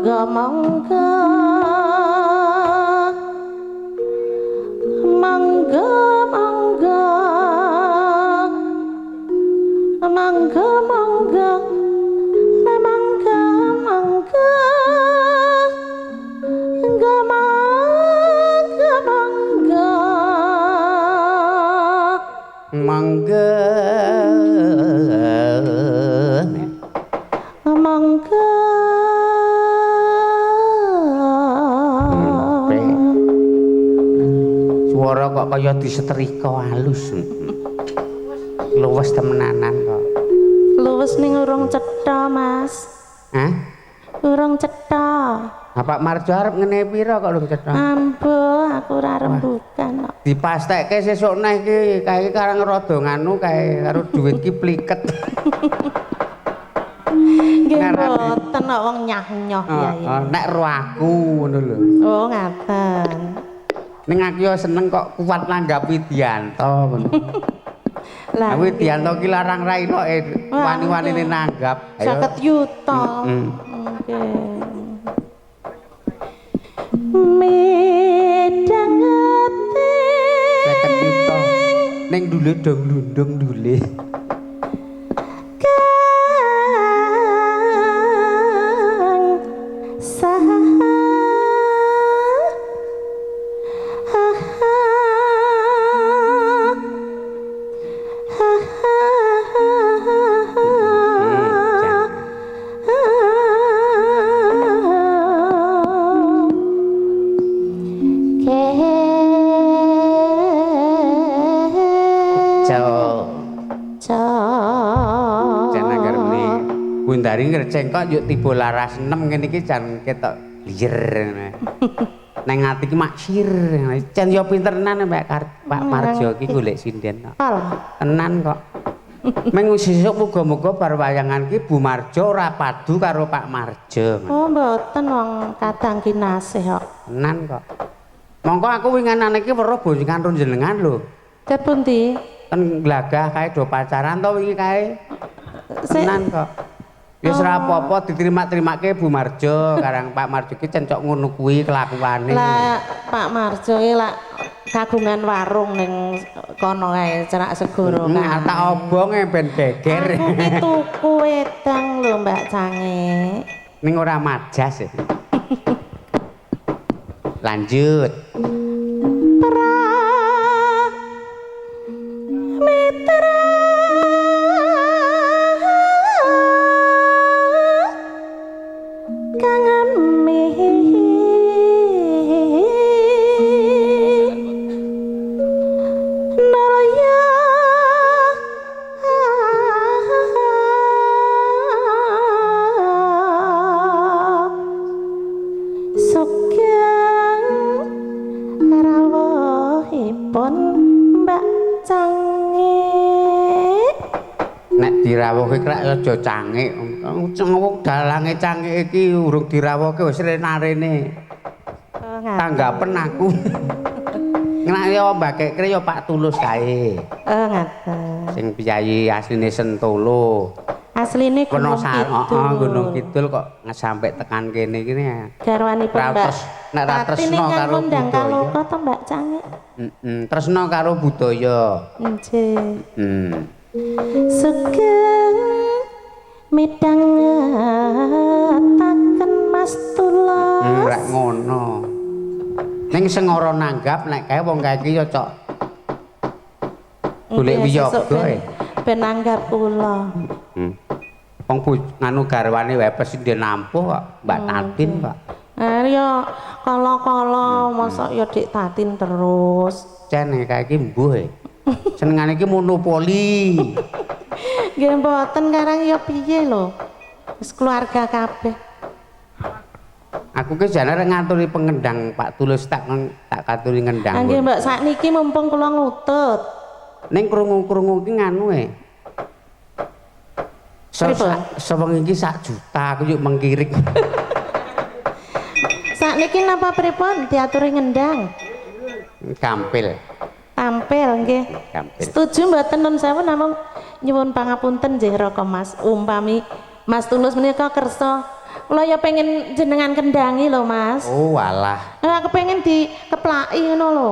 Mangga mangga mangga mangga mangga mangga mangga mangga mangga mangga mangga mangga. Suara kok kaya disetrika halus. Luwes temenanan kok. Luwes ning urung cetha, Mas. Hah? Urung cetha. Pak Marjo arep ngene pira kok urung cetha? Ambo, aku ora rembukan kok. Dipastekke sesuk neh iki, kae karang rada nganu kae karo duit ki pliket. Nggih mboten kok wong nyah-nyoh ya. Nek ro aku ngono lho. Oh, ngaten. Ning aku yo seneng kok kuat nanggap Widianto ngono. Lah Widianto ki larang ra iloke wani-wanine nanggap. 50 yuta. Nggih. Midhangete 50 yuta. Ning dule dong lundung dule. Kang saha Bundari ngreceng kok yuk tiba laras 6 ngene iki jan ketok liyer ngene. Neng ati iki maksir. Jan yo pinter tenan Mbak Pak Marjo iki golek sinden kok. Tenan kok. Meng sesuk muga-muga bar wayangan ki Bu Marjo ora padu karo Pak Marjo. Oh mboten wong kadang kinasih kok. Tenan kok. Mongko aku winginane iki weruh boncengan karo jenengan lho. Tet pundi? Ten glagah kae do pacaran to wingi kae. Tenan kok. Ya ora apa-apa diterima-terimake Bu Marjo karang Pak Marjo ki cencok ngono kuwi kelakuane. Lah Pak Marjo ki lak kagungan warung ning kono kae cerak segoro kae. Tak obong ben geger. Aku ki tuku wedang lho Mbak Cange. Ning ora majas. Lanjut. Mitra Dirawuhke krak aja cangik. Wong dalange cangik iki urung dirawuhke wis rene-rene. Tanggapen aku. Nek yo mbakekre yo Pak Tulus kae. Oh ngaten. Sing piyayi asline Sentolo. Asline Gunung Kidul. Heeh, Gunung Kidul kok sampe tekan kene iki. Garwanipun Mbak. Nek ra tresno karo budaya. Kok to Mbak Cangik? Heeh, tresno karo budaya. Nggih. Sugeng midhangetaken Mas Tulus. Rek ngono. Ning sing ora nanggap nek kae wong kae iki ya cok golek wiyaga e. Ben nanggap kula. Wong nganu garwane wae pesinden nampuh kok Mbak Tatin kok. Ya kala-kala mosok ya Dik Tatin terus. Cene kae iki mbuh e. Senengane iki monopoli. Nggih mboten karang ya piye lho. Wis keluarga kabeh. Aku ki jane arep ngaturi pengendang Pak Tulus tak katuri ngendang. Nggih Mbak sakniki mumpung kula ngutut. Ning krungu-krungu ki nganu e. Sewengi iki 1 juta aku yuk mengkirik. Sakniki napa pripun diaturi ngendang? Kampil. Tampil nggih. Setuju mboten nun sewu namung nyuwun pangapunten nggih Raka Mas umpami Mas Tulus menika kersa. Kula ya pengen jenengan kendangi lho, Mas. Oh, walah. Aku pengen dikeplaki ngono lho.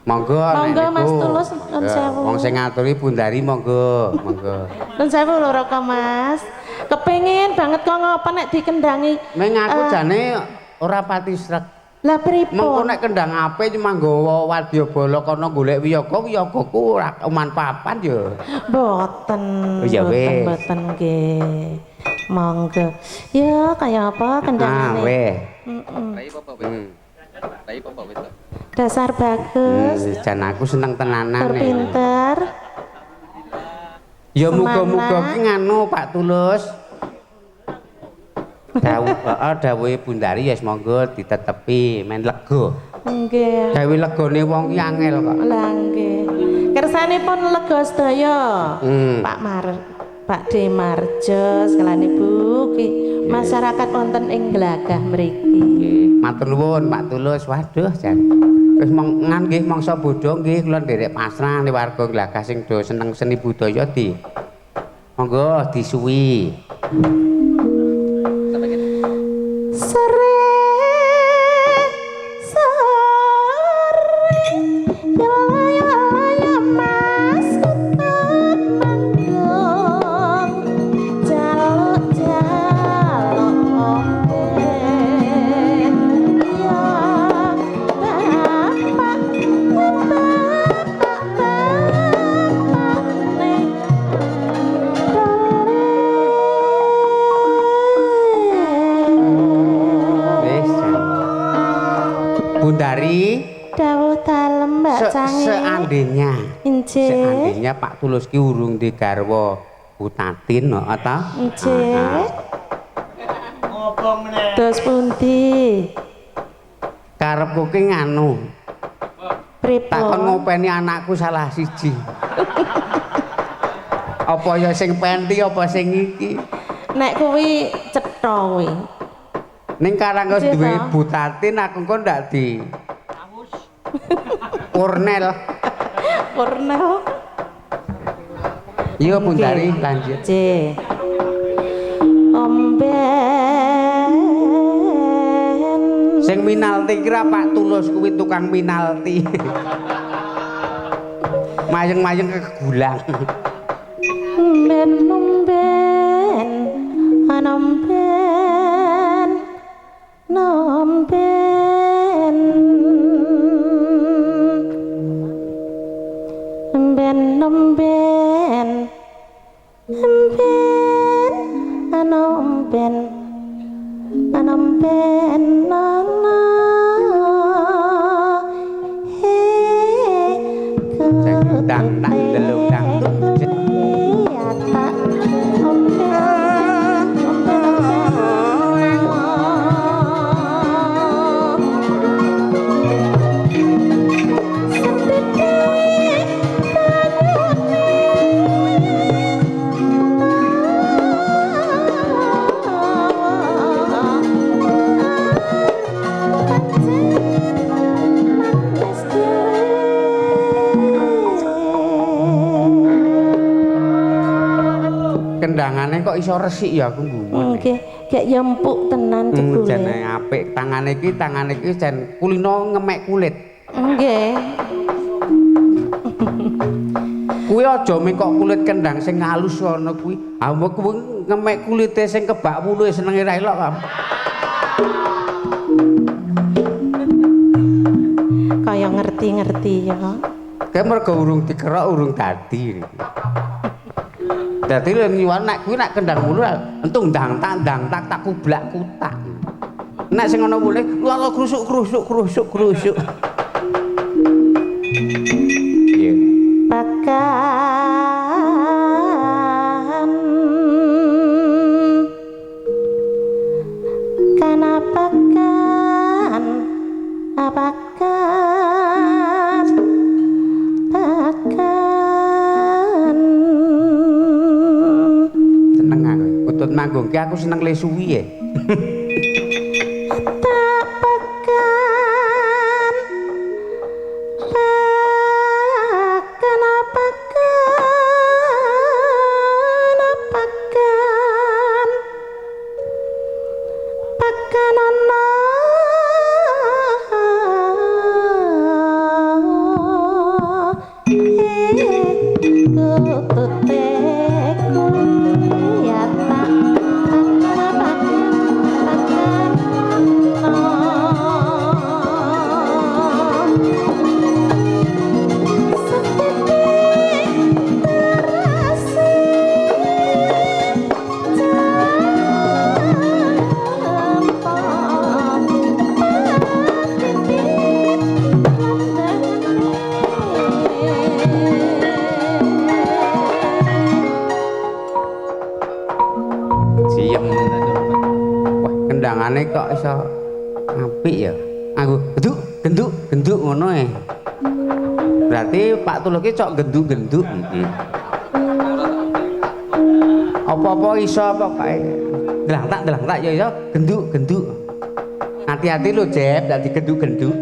Monggo, monggo Mas Tulus, nuwun sewu. Wong sing ngaturi Bundari monggo, monggo. Nuwun sewu lho Raka Mas. Kepengin banget kok ngapa nek dikendangi. Meng aku jane ora pati srek. Lah pripun? Mengko nek kendang apik cuma nggawa wadyabala kono golek wiyaga, wiyagaku ora uman papan ya. Mboten. Oh ya wis. Mboten nggih. Monggo. Ya kaya apa kendangane? Ah weh. Heeh. Dasar bagus. Jan aku seneng tenanan. Pinter. Ya muga-muga ki nganu Pak Tulus. Dawuh heeh dawuhe Bundari ya monggo ditetepi men lega. Nggih. Gawe legane wong ki angel kok. Lah nggih. Kersanipun lega sedaya. Pak Mar, Pak D Marjo sekalian Ibu ki masyarakat wonten ing Glagah mriki. Nggih. Matur nuwun Pak Tulus. Waduh jan. Wis mong ngan nggih mangsa bodho nggih kula nderek pasrah ning warga Glagah sing do seneng seni budaya di. Monggo disuwi. Sore sore ya Mas kutut manggung jaluk jaluk omben ya bapak bapak bapak ning Bundari dawuh dalem Mbak Cange. Seandainya seandainya Pak Tulus ki urung di garwa Butatin heeh ta? Nggih. Terus pundi? Karepku ki nganu. Pripun? Takon ngopeni anakku salah siji. Apa ya sing penti apa sing iki? Nek kuwi cetha kuwi. Ning karang wis duwe Butatin aku engko ndak di Cornel. Cornel. Iya Bundari lanjut. Nggih. Omben. Sing minalti kira Pak Tulus kuwi tukang minalti. Mayeng-mayeng kegulang. Ben nomben anomben nomben ben nomben ben anomben anomben nana he dang dang delung dang kendangane kok iso resik ya aku gumun. Nggih, gek ya empuk tenan jebule. Jane apik tangane iki jan kulino ngemek kulit. Nggih. Kuwi aja mung kok kulit kendang sing halus ana kuwi. Ha kuwi ngemek kulite sing kebak wulu senenge ra elok kok. Kaya ngerti-ngerti ya. Kae mergo urung dikerok urung dadi. Dadi lha nyuwun nek kuwi nek kendang wulu entung ndang tak tak kublak kutak. Nek sing ana wulune lho krusuk krusuk krusuk krusuk. Iya. Pakan kanapakan apakan pakan. Seneng aku kutut manggung ki aku seneng le suwi ya. Tak pakan pakan apakan apakan Diem. Wah, kendangane kok iso apik ya. Nganggo genduk, genduk, genduk ngono e. Berarti Pak Tulus ki cok genduk-genduk. Heeh. Apa-apa iso pokoke. Delang tak ya iso genduk-genduk. Hati-hati lho, Jeb, dadi genduk-genduk.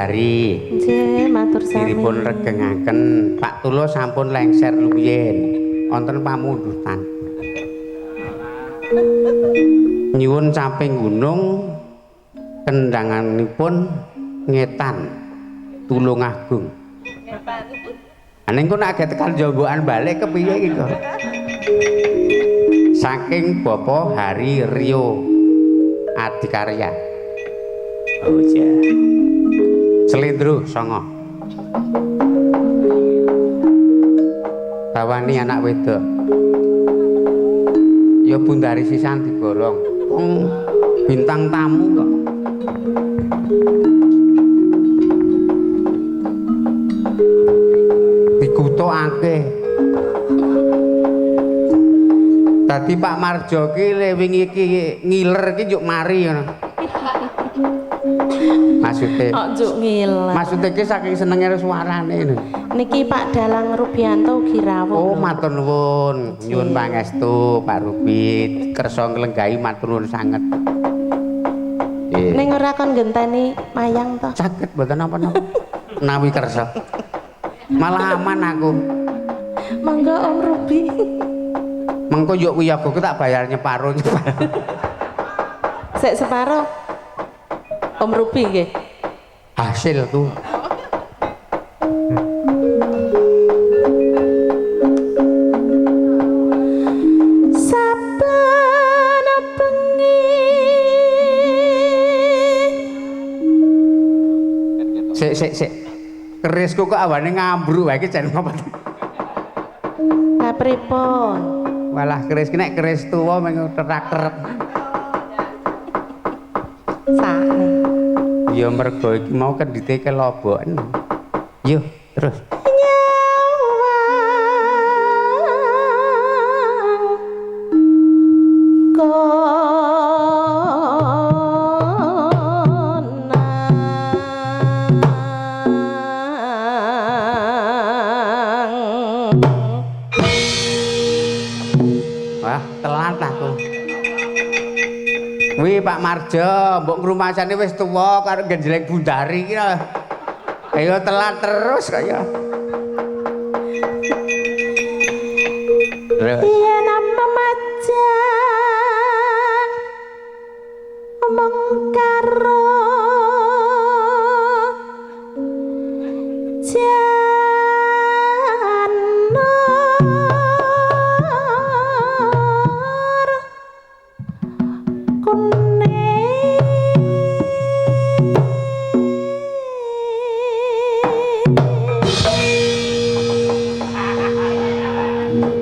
Nggih, matur sami. Dipun regengaken Pak Tulus sampun lengser rumiyin wonten pamundutan. Nyuwun caping gunung kendanganipun ngetan Tulungagung. Ngetan. Ning kok nek tekan jombokan balik kepiye iki kok? Saking Bapak Hari Rio Adikarya. Oh iya. Selindro songo. Tawani anak wedok. Ya Bundari sisan digorong. Wong bintang tamu kok. Ngetokake. Dadi Pak Marjo ki le wingi iki ngiler ki njuk mari ngono. Maksude Kok njuk ngiler. Maksude ki saking senenge karo suarane lho. Niki Pak Dalang Rubianto ugi rawuh. Oh, matur nuwun. Nyuwun pangestu Pak Rubi kersa nglenggahi matur nuwun sanget. Nggih. Ning ora kon genteni mayang to. Saged mboten napa-napa. Nawi kersa. Malah aman aku. Monggo Om Rubi. Mengko yuk wiyaga tak bayar nyeparo. Sik separo. Om Rubi nggih. Hasilku. Saben bengi. Sik sik sik. Kerisku kok awane ngambruk wae iki jan ngopo. Lah pripun? Walah keris ki nek keris tuwa mung terak-terek. Sakne. Ya mergo iki mau kendite keloboken. Yo, terus. Wah, telat aku. Wih Pak Marjo, mbok ngrumasane wis tuwa karo genjeleng bundari iki lho. Ayo telat terus kaya. Terus. Yen memajang omong karo janur kuning.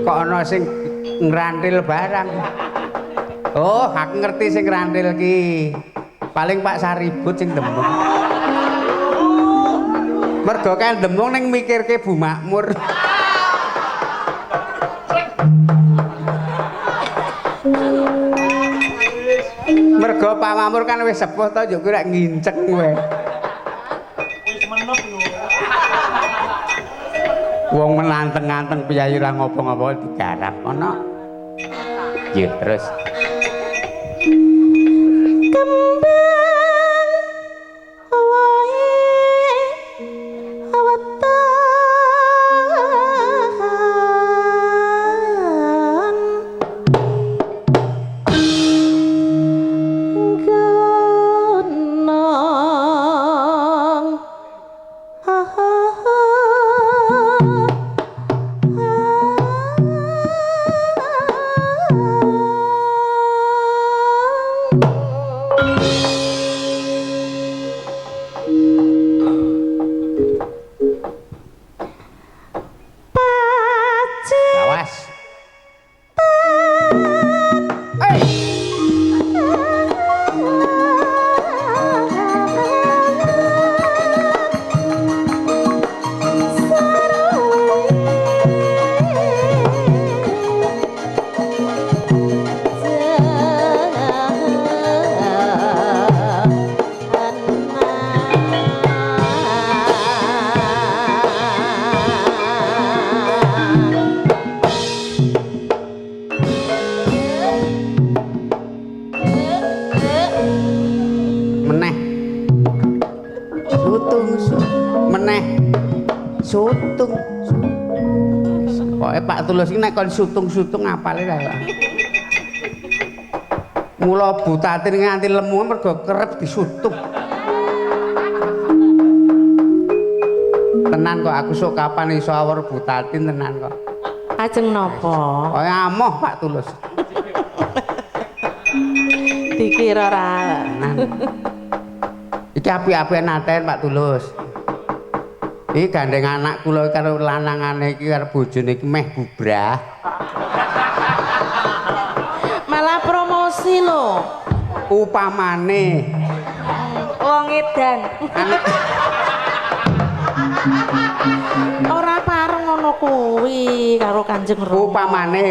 Kok ana sing ngrantil barang. Oh, aku ngerti sing ngrantil ki. Paling Pak Saribut sing demung. Mergo kan demung ning mikirke Bu Makmur. Mergo Pak Makmur kan wis sepuh to yo kuwi rek nginceng kowe. Wis menep lho. Wong menanteng-anteng piyayi ora ngopo-ngopo digarap ana. Nggih, terus. Kembang wae wetan gunung. Awas. Hey. Meneh. Sutung meneh. Sutung. Pokoke Pak Tulus iki nek kon sutung-sutung apale ta. Mula butate nganti lemu mergo kerep disutung. Tenan kok aku sok kapan iso awor butatin tenan kok. Ajeng napa? Kaya amoh Pak Tulus. Dikira ora. Tenan. Iki api-apian aten Pak Tulus. Iki gandeng anak kula karo lanangane iki karo bojone iki meh bubrah. Malah promosi lho. Upamane wong edan. Anak Ora pareng ngono kuwi karo Kanjeng Rama.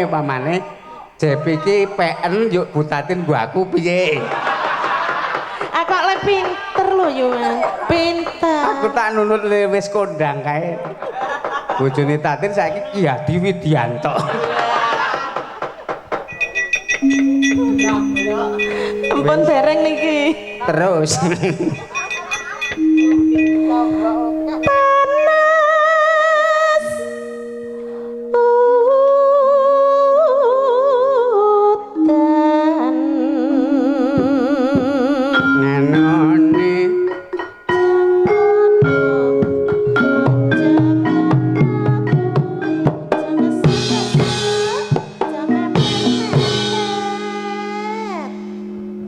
Upamane Jep iki PN yuk butatin nggo aku piye? Ah kok le pinter lho yo, Mas. Pinter. Aku tak nunut le wis kondang kae. Bojone Tatin saiki Ki Hadi Widianto. Ampun dereng niki. Terus. Panas udan Nganone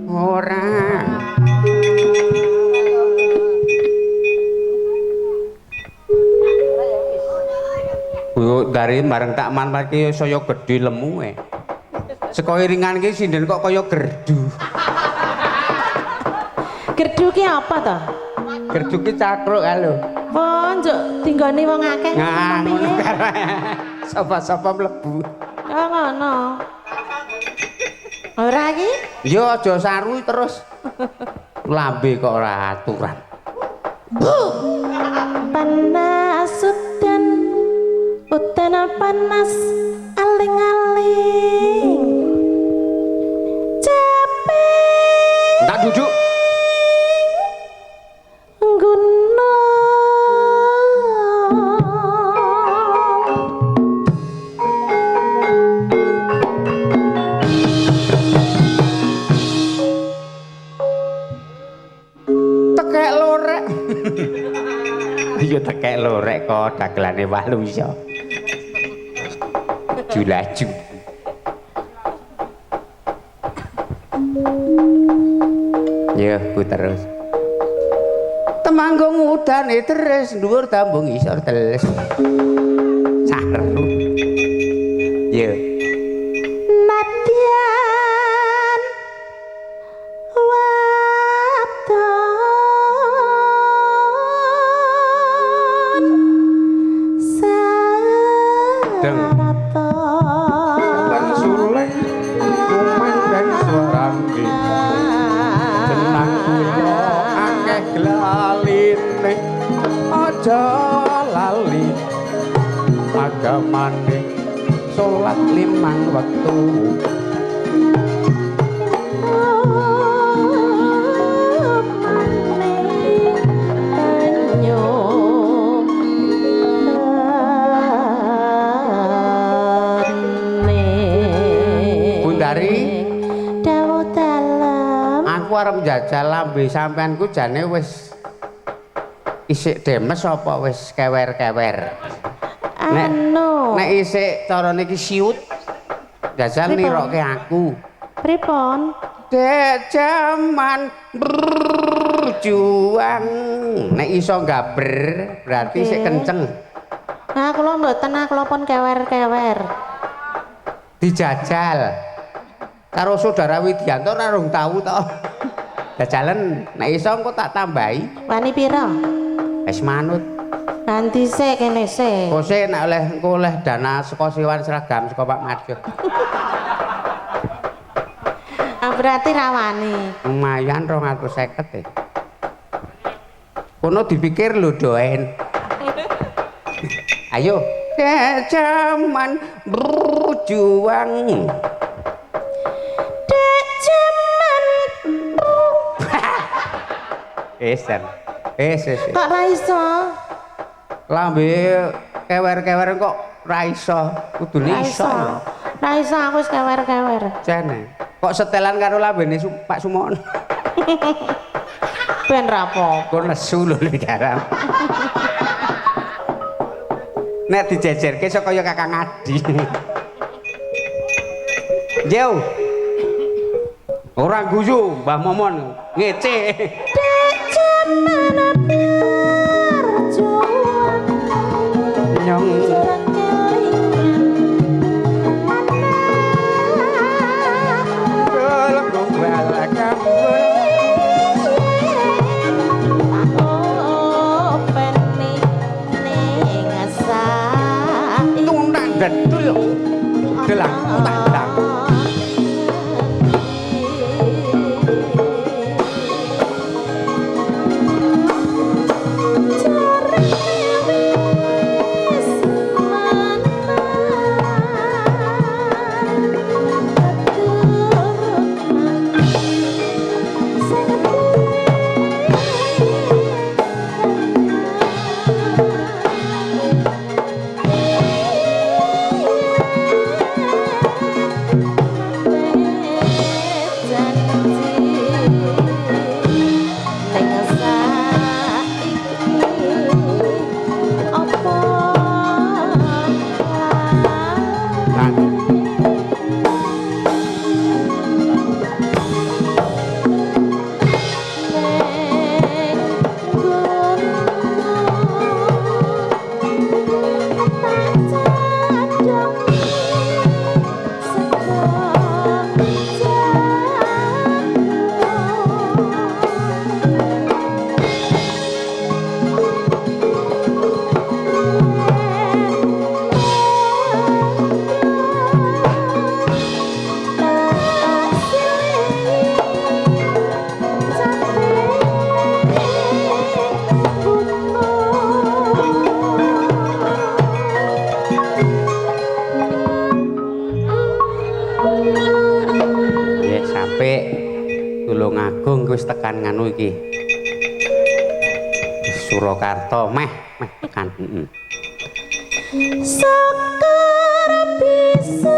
ora. Bu dari bareng tak manfaatke saya gedhe lemu e. Saka iringan iki sinden kok kaya gerdu. Gerdu ki apa to? Gerdu ki cakruk kae lho. Oh, njuk tinggone wong akeh. Nah, ngono piye? karo. Sapa-sapa mlebu. Oh, ngono. Ora iki? Ya aja saru terus. Lambe kok ora aturan. Panas udan, udan panas aling-aling. Capek Tak duduk. gunung. Tekek lorek. Iya tekek lorek kok dagelane walu iso. Julaju. Ya, Bu terus. Temanggung udane terus dhuwur tambung isor teles. Saru. Ya. Nadyan wadon Deng. saraton Lan suleng kumandang suarane. Jenang kula akeh glaline. Aja lali agamane salat limang wektu. Bundari, Dawuh dalem. Aku arep njajal lambe sampean ku jane wis isik demes apa wis kewer-kewer. Nek Anu. nek isik carane iki siut jajal Pripun? niroke aku. Pripun? Dek jaman berjuang. Nek iso gaber berarti isik Oke. kenceng. Nah, kula mboten, ah, kula pun kewer-kewer. Dijajal. Karo saudara Widianto ora rung tau to. Jajalen nek iso engko tak tambahi. Wani pira? Wis manut. Nanti sik kene sik. Kose nek oleh engko oleh dana saka sewan seragam saka Pak Marjo. Ah, berarti rawani. Lumayan 250 e. Kono dipikir lho doen. Ayo. Jaman berjuang. Dek jaman Wis, Jan. Wis, wis. kok ra iso? Lambe kewer-kewer kok ra iso. Kudune Ra iso. iso. Ra iso aku wis kewer-kewer. Jane. Kok setelan karo lambene Pak Sumono. Ben ra apa-apa. Kok nesu lho garam. Nek dijejerke sok kaya Kakang Adi. Yo. Ora guyu Mbah Momon ngece. Dek jaman berjuang. Nyong Ora kelingan. Anak gombal kambul. Openi ning Ndedul yo. Delangku tak ndang. Tulungagung wis tekan nganu iki. Surakarta meh meh tekan. Heeh. Sekar bisa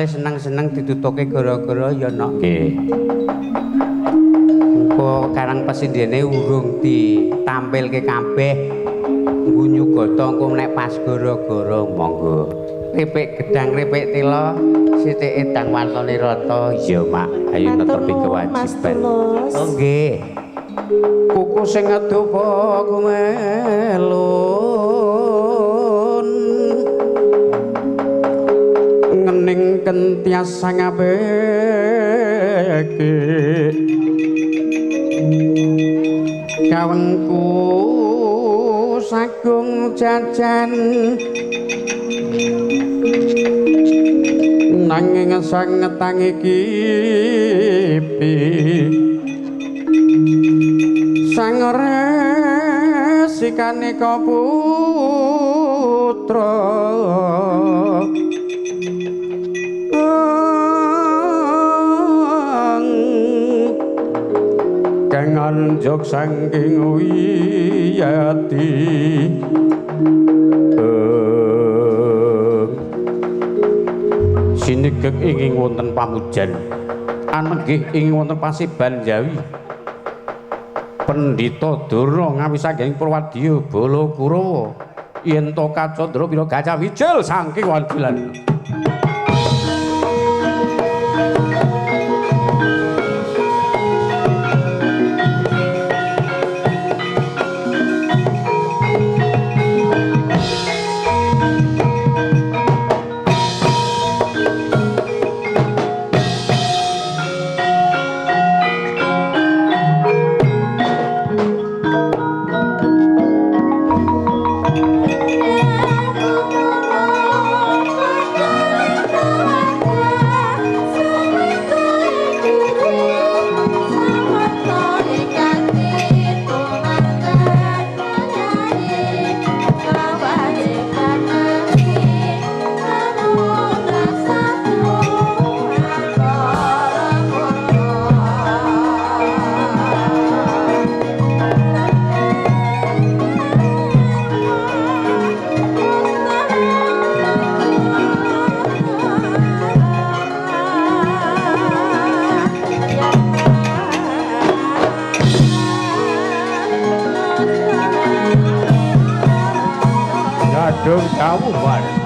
Seneng-seneng ditutuke gara-gara ya nok. Nggih. Engko karang pesindene urung ditampilke kabeh. Nggo nyugata engko nek pas gara-gara monggo. Kripik gedang kripik tela sithik edang wantone rata. Iya, Mak. Ayo netepi kewajiban. Oh nggih. Kuku sing ngedupa kumelun. Ngening kentias sangapeke kawengku sagung jajan nanging sanget tangi kipi Saking resikanika putra kang anjog saking wiyati sinegek inging wonten pamujan anenggih ing wonten Paseban Jawi Pendhita Durna ngawisake ing Purwadya Bala Kurawa yen to kacandra pira gajah wijil saking wadilan. Gadung dawuh bareng.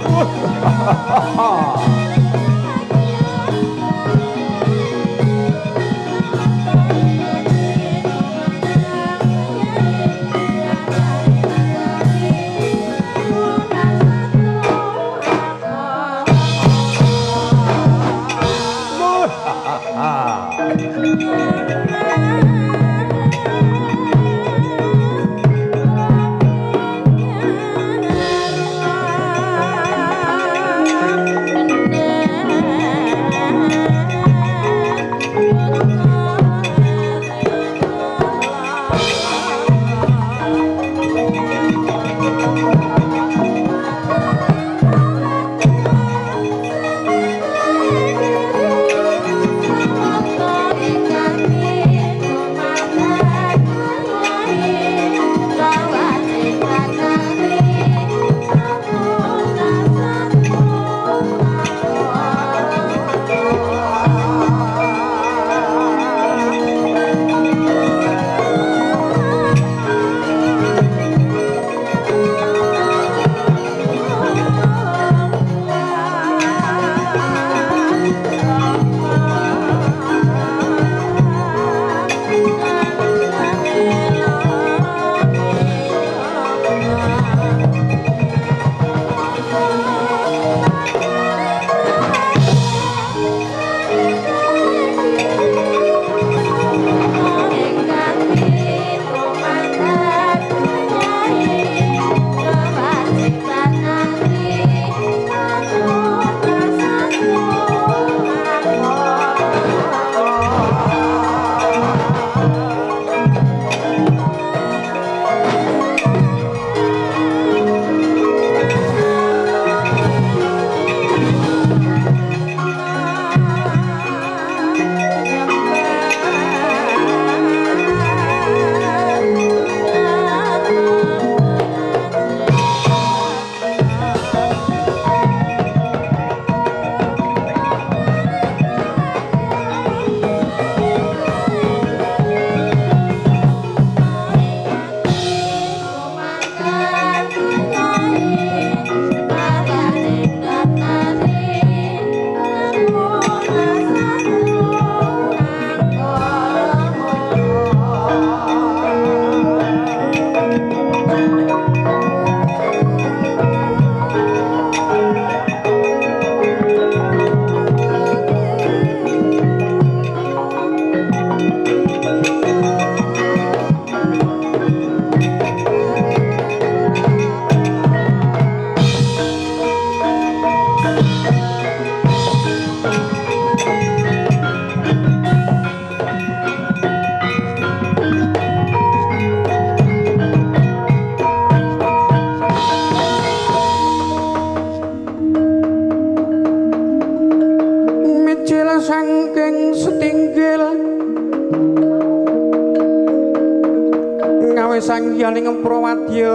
Gawe sanghyang ing Prawadya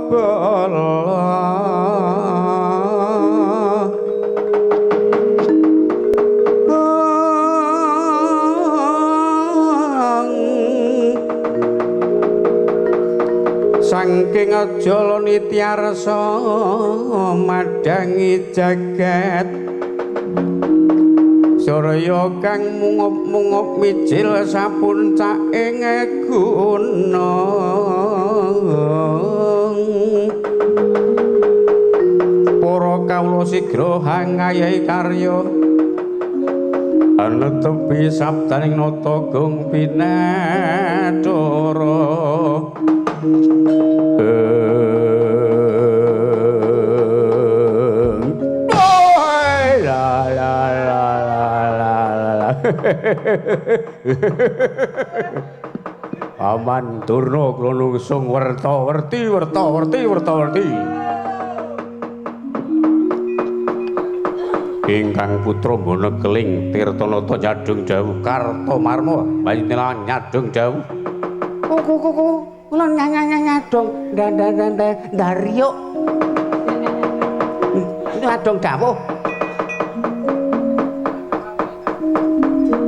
bala. Saking jala nityarsa madhangi jagat surya kang mungup-mungup mijil sapuncaking gunung. Para kawula sigra hangayahi karya anetepi sabdaning nata gong pinathara. La la la la la. Paman Durna kula nungsung werta werti werta werti werta werti. Ingkang putra mbana keling Tirtanata nyadhung dawuh Kartomarma panjenengan nyadhung dawuh. Kuku kuku kula nyadhung ndariyuk. Nyadhung dawuh.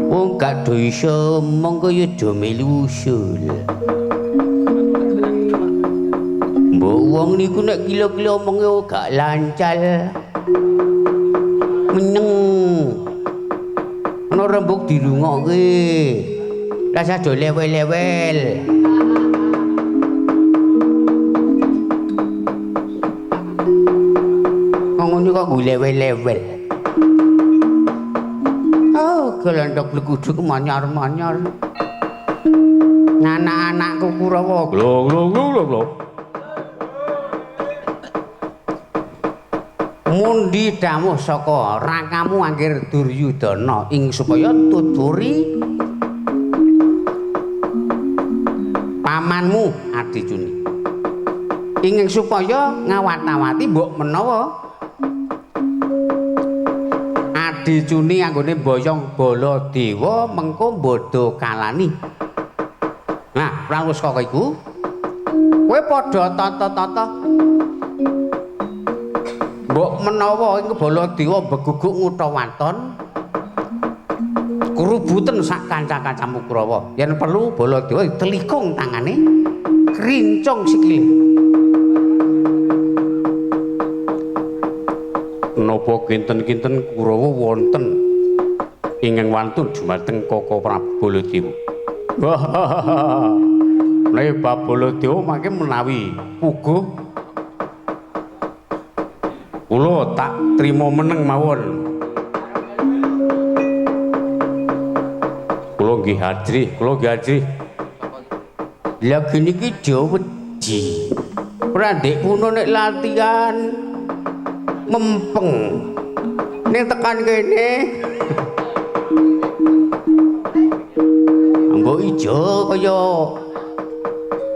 Wong gak do iso mongko ya do melu usul. Mbok wong niku nek kilo-kilo omonge gak lancar. Meneng. Ana rembug dirungokke. Rasa do lewel-lewel. Wong ngono kok lewel-lewel. Oh, gelendok blekuduk manyar-manyar. Anak-anakku Kurawa. Glo glo glo glo. Mundi dawuh saka rakamu Angger Duryudana ing supaya tuturi pamanmu Adicuni. Ingin supaya ngawat-awati mbok menawa Adicuni anggone boyong Baladewa mengko mbodho kalani. Nah, rawuh saka iku kowe padha tata-tata. Mbok menawa ing Baladewa beguguk ngutha waton krubuten sak kanca-kancamu Kurawa. Yen perlu Baladewa ditelikung tangane, krincung sikile. Napa kinten-kinten Kurawa wonten ingkang wantun dumateng Koko Prabu Baladewa. Menawi bab Baladewa mangke menawi puguh kula tak trima meneng mawon. Kula nggih ajrih, kula nggih ajrih. Lah gini iki do wedi. Ora ndek puno nek latihan mempeng. Ning tekan kene mbok ijo kaya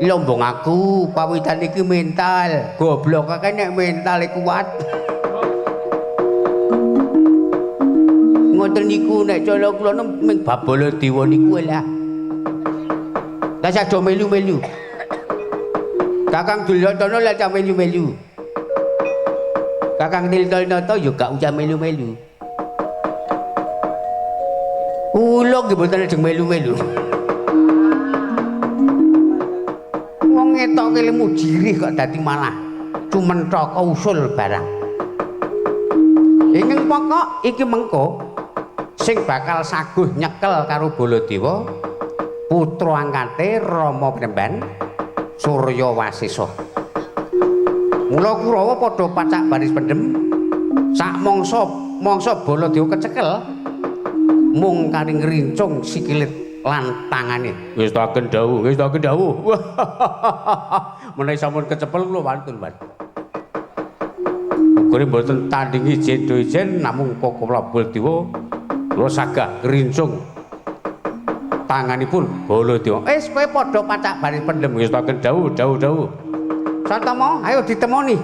lombong aku, pawitan iki mental. Goblok akeh nek mental kuat. Ngoten niku nek cara kula ming bab Baladewa niku lah. Lah sak do melu-melu. Kakang Duryudana lah cah melu-melu. Kakang Tirtanata ya gak usah melu-melu. Kula nggih mboten ajeng melu-melu. Wong ngetoke lemu jirih kok dadi malah cumentaka usul barang. Ingkang pokok iki mengko sing bakal saguh nyekel karo Baladewa putra angkate Rama Premban Surya Wasesa. Mula Kurawa padha pacak baris pendem sak mangsa mangsa Baladewa kecekel mung kari ngrincung sikile lan tangane. Wis taken dawuh, wis taken dawuh. Menawi sampun kecepel kula wantun, Pak. Ukure mboten tandingi jendo ijen namung Koko Baladewa kula sagah ngrincung tanganipun Baladewa. Wis kowe padha pacak baris pendem, wis taken dawuh, dawuh, dawuh. Satama, ayo ditemoni.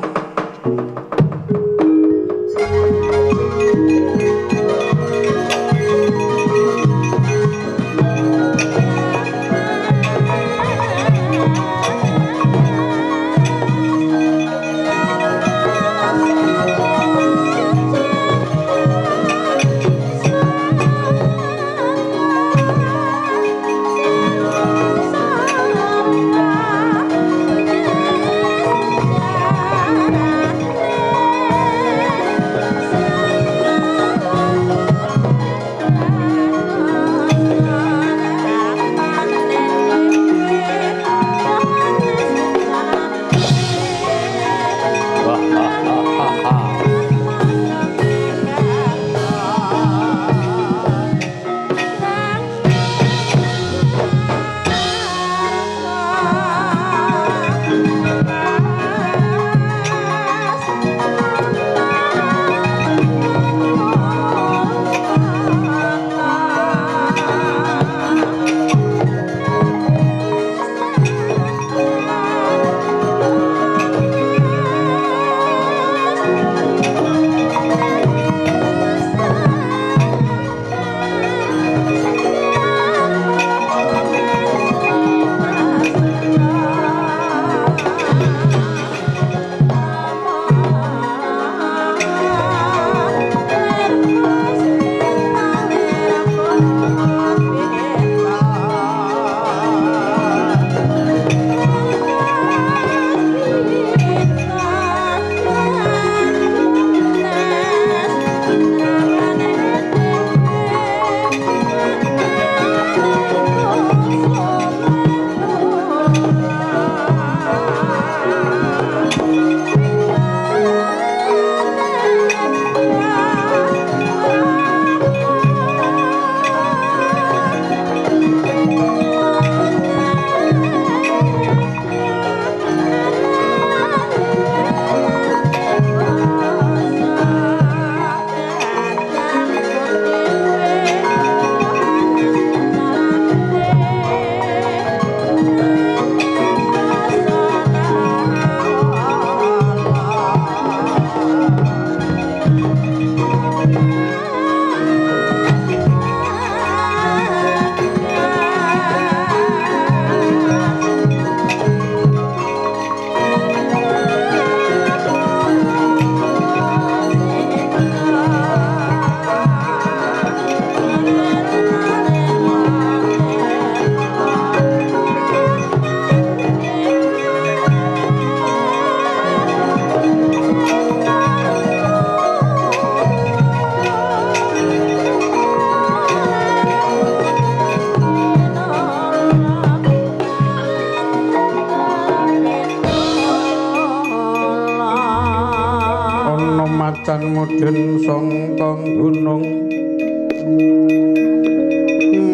Macan mudhun sangka gunung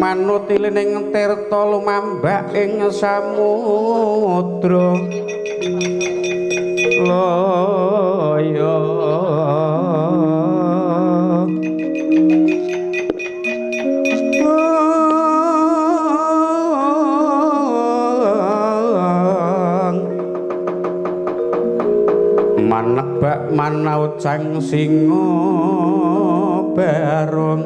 manut ilining tirta lumambak ing samudra laya. Manebak manaucang singa barong.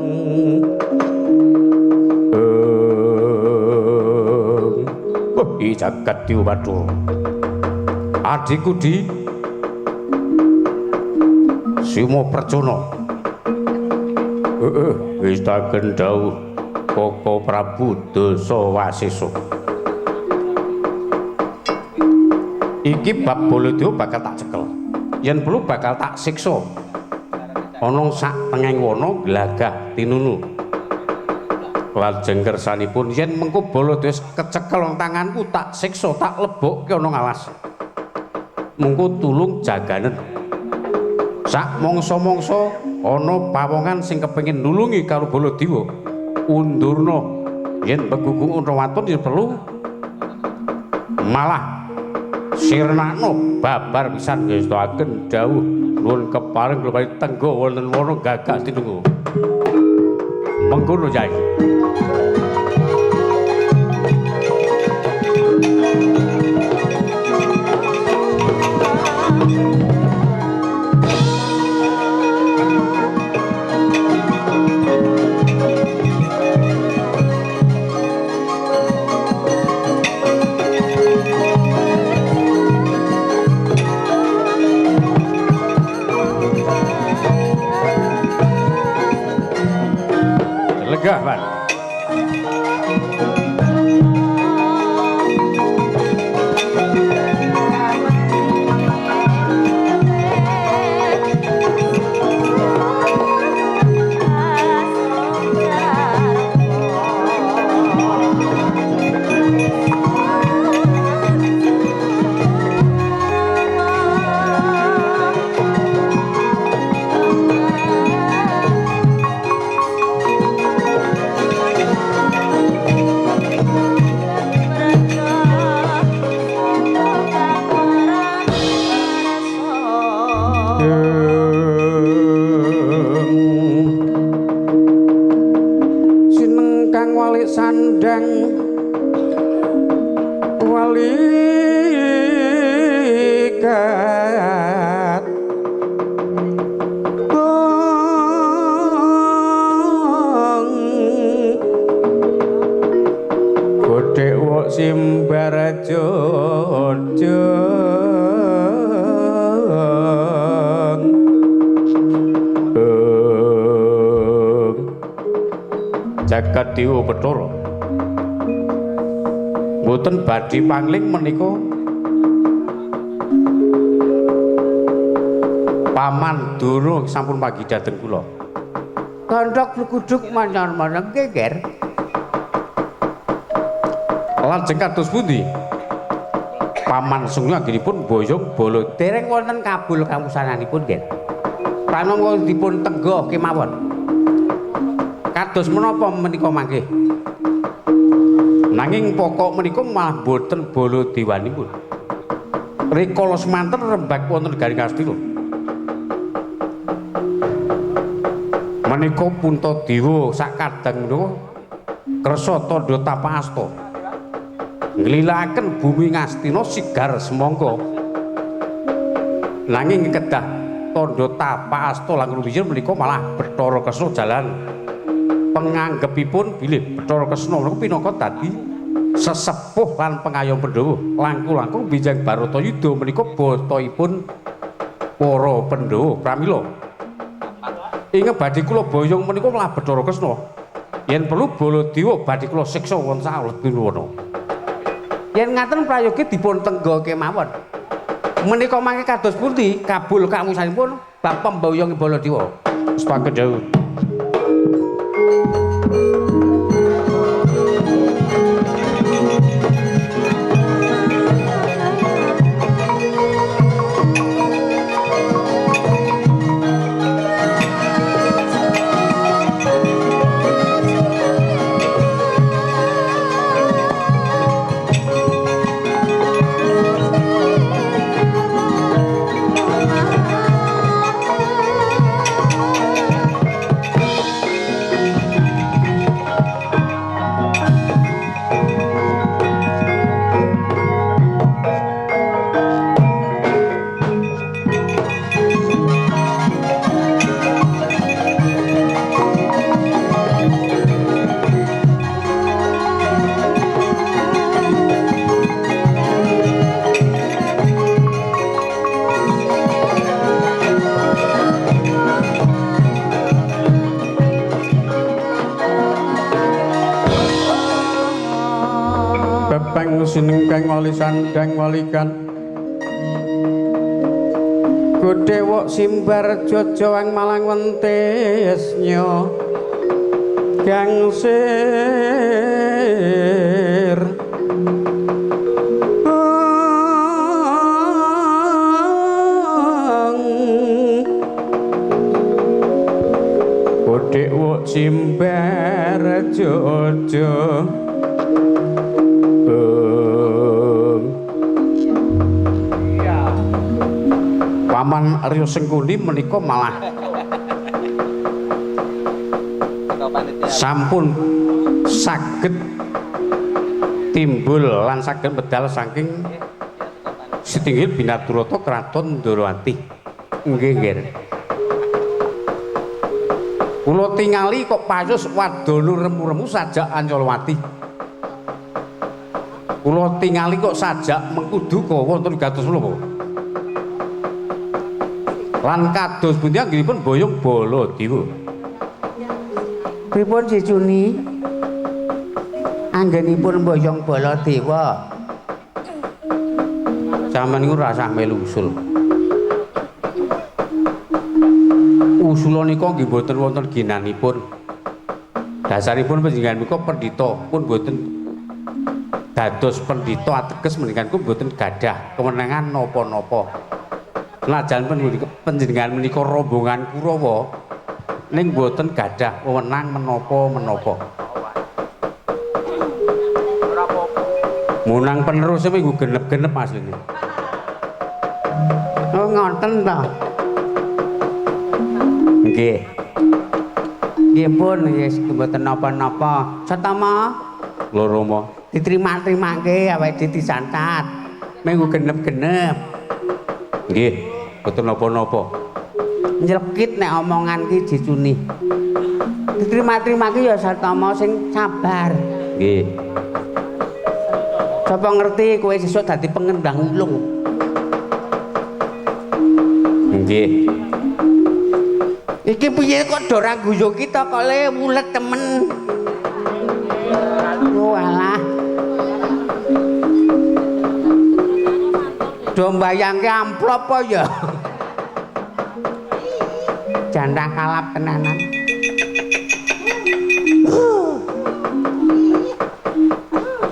Oh, i jagat Dewa Bathara. Adhiku di Simo Percana. Heeh, wis taken dawuh Koko Prabu Dasa Wasesa. Iki bab Baladewa bakal tak cekel. Yen perlu bakal tak siksa. Ana sak tengahing wana glagah tinunu. Lajeng kersanipun yen mengko Baladewa kecekel nang tanganku tak siksa, tak lebokke ana ngalas. Mengko tulung jaganen. Sak mangsa-mangsa ana pawongan sing kepengin nulungi karo Baladewa, undurna yen begugung ana waton yen perlu malah sirnakno babar pisan ngestakaken dawuh nuwun keparing kula tenggo wonten wana gagah tinunggu. Mengkono Yai. Legah, Pak. Jagat Dewa Bathara. Mboten badhe pangling menika Paman Durna sampun panggih dhateng kula. Kandhak gluguduk manyan-manyan geger. Lajeng kados pundi? Paman Sungguh anggenipun boyong bala dereng wonten kabul kamusananipun nggih. Pranama dipun tenggo kemawon. Kados menapa menika mangke? Nanging pokok menika malah boten Baladewanipun. Rikala semanten rembag wonten garing Astina. Menika Puntadewa sakadang menika kersa tandha tapa asta. Nglilaken bumi Ngastina sigar semangka. Nanging kedah tandha tapa asta langkung rumiyin menika malah Bathara Kresna jalan penganggepipun bilih Bathara Kresna menika pinangka dadi sesepuh lan pengayom Pandhawa. Langkung-langkung bijang Baratayuda menika bataipun para Pandhawa. Pramila ing badhe kula boyong menika malah Bathara Kresna. Yen perlu Baladewa badhe kula siksa wonten salebetipun. Yen ngaten prayogi dipun tenggo kemawon. Menika mangke kados pundi kabul kamusanipun bab pemboyong Baladewa? Sepakat jauh. Sinengkeng wali sandang walikan Godhewok simbar jojowang malang wentesnya gangsir Godhewok simbar jojo. Paman Arya Sengkuni menika malah sampun saged timbul lan saged medal saking sitinggil Binaturata Kraton Ndorowati. Nggih, nggih. Kula tingali kok payus wadana remu-remu sajak Ancolowati. Kula tingali kok sajak mengkudu wonten gatos menapa? Lan kados pundi anggenipun boyong Baladewa? Pripun Cicuni? Anggenipun boyong Baladewa. Sampeyan niku rasah melu usul. Usula nika nggih mboten wonten ginanipun. Dasaripun panjenengan menika pendhita pun mboten dados pendhita ateges menika mboten gadah kewenangan napa-napa. Senajan panjenengan menika rombongan Kurawa ning mboten gadah wewenang menapa-menapa. Munang peneruse minggu genep-genep asline. Oh ngoten to. Nggih. Nggih pun wis mboten napa-napa. Satama lho Rama, diterima-terimake awake dhewe disantat. Minggu genep-genep. Nggih. Boten napa-napa. Nyelkit nek omongan ki Jicuni. Diterima-terimake ya Satama sing sabar. Nggih. Sapa ngerti kowe sesuk dadi pengendang ulung. Nggih. Iki piye kok do ora guyu kita kok le mulet temen. Oh alah. Do mbayangke amplop apa ya? Janda kalap tenanan.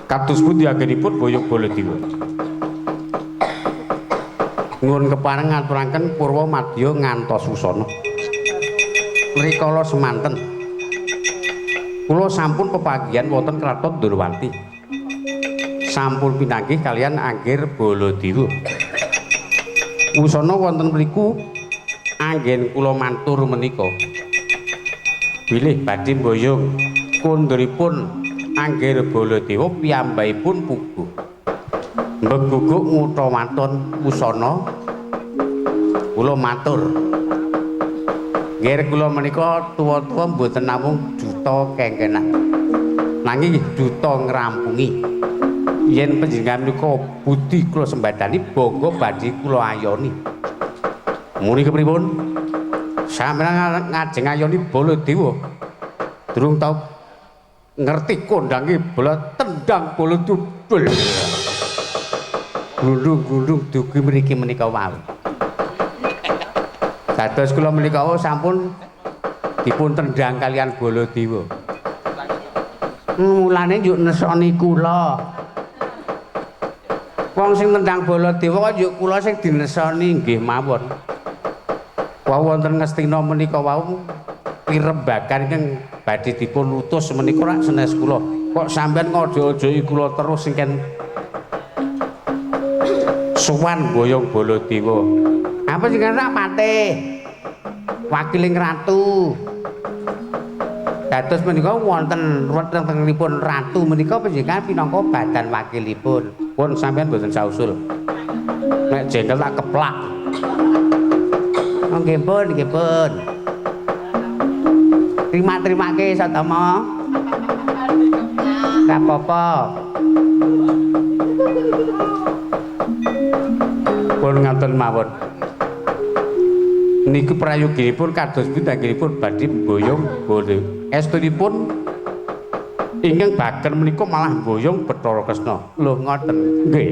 Kados pundi anggenipun boyong Baladewa? Nyuwun kepareng ngaturaken purwa madya ngantos wusana. Rikala semanten kula sampun pepanggihan wonten Kraton Ndorowati. Sampun pinanggih kalian Anggir Baladewa. Wusana wonten mriku anggen kula mantur menika. Bilih badhe mboyong konduripun Anggir Baladewa piyambakipun puguh. Mbeguguk ngutha waton wusana kula matur. Nggih kula menika tuwa-tuwa mboten namung duta kengkenan. Nanging duta ngrampungi. Yen panjenengan menika budi kula sembadani bangga badhe kula ayoni. Muni kepripun? Sampeyan ngajeng ayoni Baladewa. Durung tau ngerti kondange bola tendang bola dudul. Glundung-glundung dugi mriki menika wau. Dados kula menika sampun dipun tendang kalian Baladewa. Mulane njuk nesoni kula. Wong sing nendang Baladewa kok njuk kula sing dinesoni nggih mawon. Wau wonten Ngastina menika wau pirembagan ingkang badhe dipun utus menika rak senes kula. Kok sampeyan ngojo-ojoki kula terus sing sowan boyong Baladewa. Apa sing rak patih? Wakiling ratu. Dados menika wonten wontenipun ratu menika panjenengan pinangka badan wakilipun. Pun sampeyan mboten sausul. Nek jengkel tak keplak. Nggih pun, nggih pun. Terima-terimake Satama. Ora apa-apa. Pun ngaten mawon. Niku prayoginipun kados pundi anggenipun badhe mboyong Baladewa. Estunipun Ingkang baken menika malah mboyong Bathara Kresna. Lho ngoten. Nggih.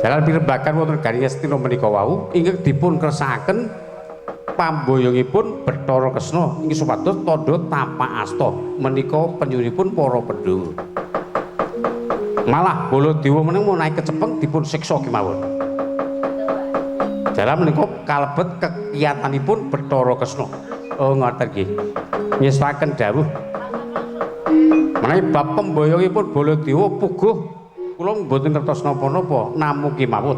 Jalan pirembagan wonten Garing Astina menika wau ingkang dipun kersakaken pamboyongipun Bathara Kresna ing supados tandha tapak asta menika penyuwunipun para Pandhawa. Malah Baladewa menika menawi kecepeng dipun siksa kemawon. Jalan menika kalebet kekiyatanipun Bathara Kresna. Oh ngoten nggih. Nyestaken dawuh menawi bab pemboyongipun Baladewa puguh kula mboten ngertos napa-napa namung kemawon.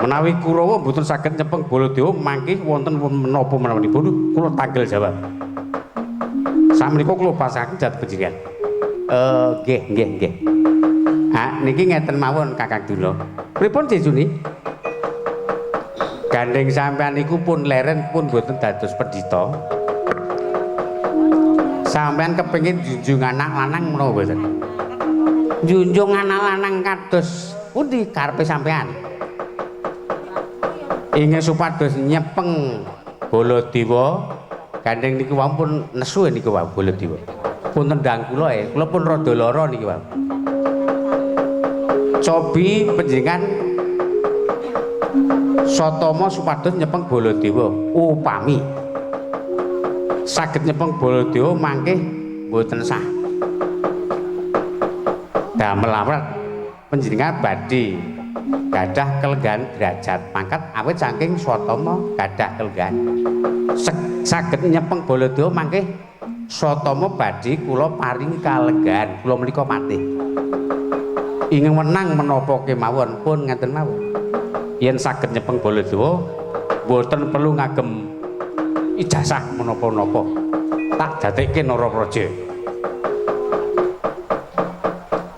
Menawi Kurawa mboten saged nyepeng Baladewa mangke wonten menapa menawinipun kula tanggel jawab. Sakmenika kula pasaken jat panjenengan. Nggih nggih nggih. Ah niki ngeten mawon Kakang Dula. Pripun Jejuni? Gandeng sampean niku pun leren pun mboten dados pendhita. Sampean kepengin junjung anak lanang menapa mboten? Junjung anak lanang kados pundi karepe sampean? Ingin supados nyepeng Baladewa, gandeng niku wau pun nesu niku wau Baladewa. Pun tendang kula kula pun rada lara niki wau. Cobi panjenengan Satama supados nyepeng Baladewa upami saged nyepeng Baladewa mangke mboten sah. Damel awrat panjenengan badhe gadah kelenggahan derajat pangkat awit saking Swatama gadah kelenggahan. Saged nyepeng Baladewa mangke Swatama badhe kula paringi kalenggahan kula menika patih. Ingin wenang menapa kemawon pun ngaten mawon. Yen saged nyepeng Baladewa mboten perlu ngagem ijazah menapa-napa. Tak dadekke Narapraja.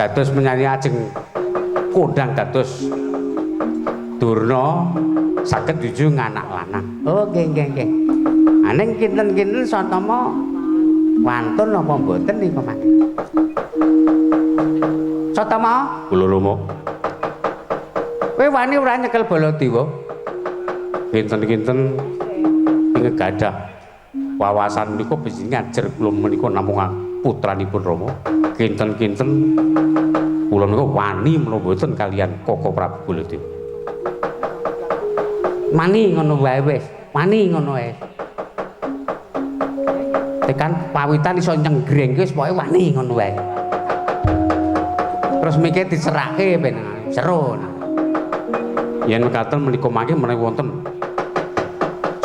Dados menyanyi ajeng kondang dados Durna saged junjung anak lanang. Oh nggih nggih nggih. Aning kinten-kinten Satama wantun napa mboten niku mangke? Satama kula Rama. Kowe wani ora nyekel Baladewa? Kinten-kinten ingkang gadah wawasan menika panjenengan ajar kula menika namung putranipun Rama. Kinten-kinten kula menika wani menapa mboten kalian Koko Prabu Baladewa. Wani ngono wae wis, wani ngono wae. Tekan pawitan iso nyenggreng wis pokoke wani ngono wae. Terus mikir dicerake ben seru. Yen mekaten menika mangke menawi wonten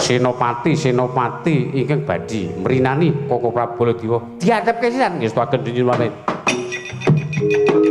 senopati ingkang badhe mrinani Koko Prabu Baladewa diadepke sisan ngestuaken junjungan pamit. Oh.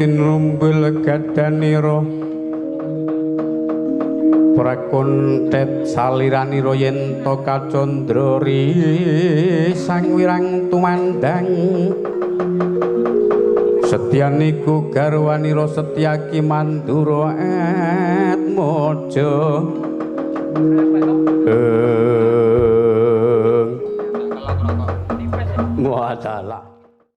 Tinrumbul gadanira prakuntet saliranira yen ta kacandra risang wirang tumandang setyaniku garwanira Setyaki Mandura Atmaja. Wadalah.